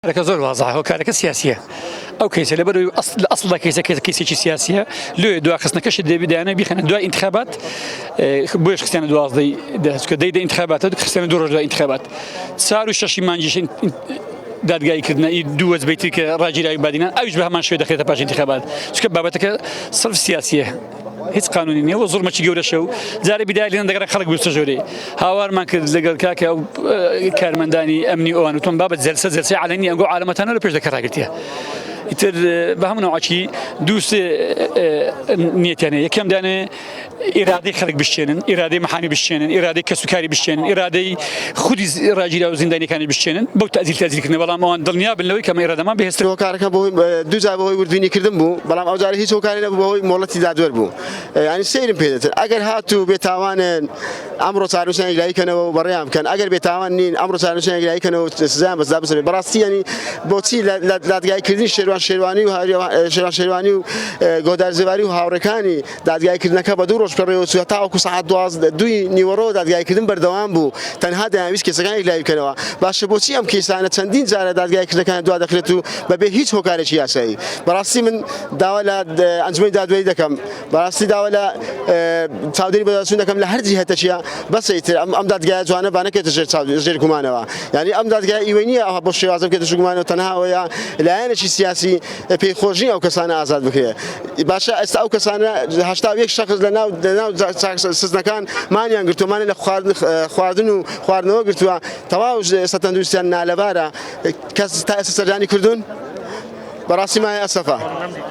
هۆکارەکە زۆر وازحە، هۆکارەکە سیاسییە. ئەو کەیسە لەبەر لە ئەسڵدا کەیسەکە کەیسێکی سیاسییە، لۆیە دواخستنەکەشی دەبی دەیانەوێت بیخەنە دوای ئینتخابات، بۆیەش خستیانە دوازدەی دە، چونکە دەی دە ئینتخاباتە، خستیانە دوو ڕۆژ دوای ئینتخابات. چوار و شەشی مانگیش دادگایی کردنە ئی دوو وەجبەی تر کە ڕاگیراوی بادینان، ئەویش بە هەمان شێوە دەخرێتە پاش ئینتخابات، چونکە بابەتەکە سرف سیاسییە. هیچ قانونی نییە و زوڵمێکی گەورەشە و جارێ بیدای لێن دەگەڕێ خەڵک بچتە ژۆرێ هاوارمان کرد لەگەڵ کاکە ئەو کارمەندانی ئەمنی ئەوان وتم بابە جەلسە جەلسەی عەلەنی ئەنگۆ عالەمەتانە لە پێش دەکە ڕاگرتیە ئیتر بە هەموو نەوعەکی دوو سێ نیەتیان هەیە یەکەم دانێ ئیرادەی خەڵک بشکێنن ئیرادەی محامی بشکێنن ئیرادەی کەسوکاری بشکێنن ئیرادەی خودی ڕاگیرا و زیندانیەکانی بشکێنن بەو تەزیل تەزیلکردنە بەڵام ئەوان دڵنیا بن لەوەی کە ئەمە ئیرادەمان بەهێزتر هۆکارەکە بەهۆی دوو جار بەهۆی وردبینی کردن بوو بەڵام ئەو جارە هیچ هۆکاری نەبوو بەهۆی مۆڵەتی دادوەر بوو یانی سەیرم پێ دەتر ئەگەر هاتوو بێتاوانن ئەمڕۆ چارەنووسیان یەکلایی کەنەوە و بەڕێیان بکەن ئەگەر بێتاوان نین ئەمڕۆ چارەنووسیان یەکلایی کەنەوە و سزایان بەسەردا بسەپێن بەڕاستی یانی بۆچی لە دادگایی کردنی شێروان شێروانی و شێروان شێروانی و گۆدار زێباری و هاوڕێکانی دادگاییکردنەکە بە دوو ڕۆژ بەڕێوە چوو تاوەکو سەعات 12 دووی نیوەڕۆ دادگاییکردن بەردەوام بوو تەنها دەیانویست کەیسەکان یەکلایی بکەنەوە باشە بۆچی ئەم کەیسانە چەندین جارە دادگاییکردنەکان دوا دەخرێت و بەبێ هیچ هۆکارێکی یاسایی بەڕاستی من داوا لە ئەنجومەنی دادوەری دەکەم بەڕاستی داوا لە چاودێری بەدواداچوون دەکەم لە هەر جیهەتەکیە بەسە ئیتر ئەم ئەم دادگایە جوانە با نەکەوێتە ژێر چاو ژێر گومانەوە یعنی ئەم دادگای ئیوەی نییە ئەوها بۆ شێوازە بکەێتە ژێر گومانەوە تەنها ئەوەیە لایەنێکی سیاسی پێی خۆش نییە ئەو کەسانە ئازاد بکرێ باشە ئێستا ئەو کەسانە 81 شخص لە ناو لە ناو سزنەکان مانیان گرتووە مانیان لە خواردن خواردن و خواردنەوە گرتووە تەواو ئێستا تەندروستیان نالەبارە کەس تا ئێستا سەردانی کردوون بەڕاستی مایە ئەسەفە.